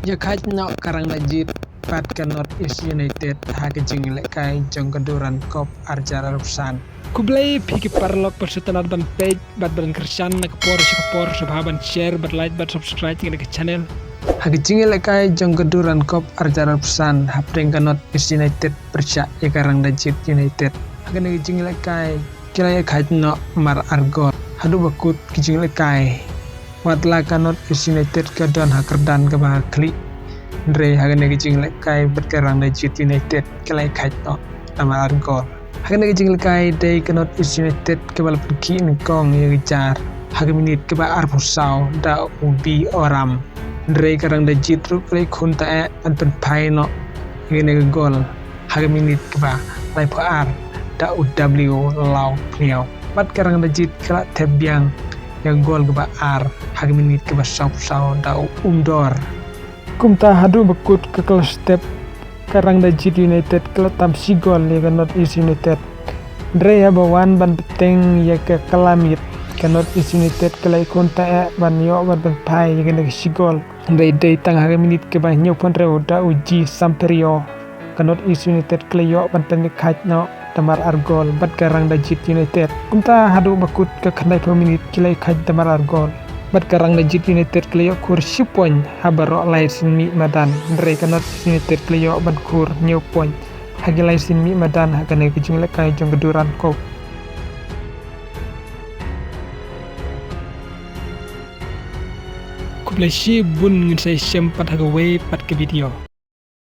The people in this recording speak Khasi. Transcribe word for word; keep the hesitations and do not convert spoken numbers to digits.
Ïa khaid noh ka rang da jied bad ka North East United ha ka jingïalehkai jong ka Durand Cup arjar arphew san. Khublei phi ki paralok, bad sngewtynnat ban peit bad ban kyrshan na ka por sha ka por, sngewbha ban share bad like bad subscribe ïa ka channel. Ha ka jingïalehkai jong ka Durand Cup arjar arphew san, hapdeng ka North East United pyrshah ïa ka rang da jied United, ha kane ka jingïalehkai ki la ïa khaid noh mar ar gol. Haduh ba kut ka jingïalehkai, wat la ka North East United ka don ha kyrdan kaba ha khlieh, hynrei ha kane ka jingïalehkai bad ka rang da jied United ki la ïa khaid noh da mar ar gol. Ha kane ka jingïalehkai dei ka North East United kaba la pynkhih nyngkong ïa ka jar ha ka minit kaba arphew saw da u B Oram, hynrei ka rang da jied ruh ka la ïakhun ta eh ban pynphai noh ïa kane ka gol ha ka minit kaba laiphew ar da u W Law Pliaw, bad ka rang da jied ka la thep biang ïa ka gol kaba ar ha ka minit kaba sawphew saw da u Umdor. Kumta haduh ba kut ka kylla step, ka rang da jied United ka la tam shi gol ïa ka North East United. Hynrei haba wan ban bteng ïa ka kylla miet, ka North East United ka la ïakhun ta eh ban ïoh ban pynphai ïa kane ka shi gol. Hynrei dei tang ha ka minit kaba hynñiewphew hynriew da u G Samperio, ka North East United ka la ïoh ban pynïakhaid noh da mar ar gol bad ka rang da jied United. Kumta haduh ba kut ka khyndaiphew minit ki la ïakhaid da mar ar gol bad ka rang da jied United ka la ïoh khur shi point ha baroh lai sien mih madan, hynrei ka North East United ka la ïoh ban khur hynñiew point ha ki lai sien mih madan ha kane ka jingïalehkai jong ka Durand Cup. Khublei shibun, ngin sa ïashem pat ha kawei pat ka video.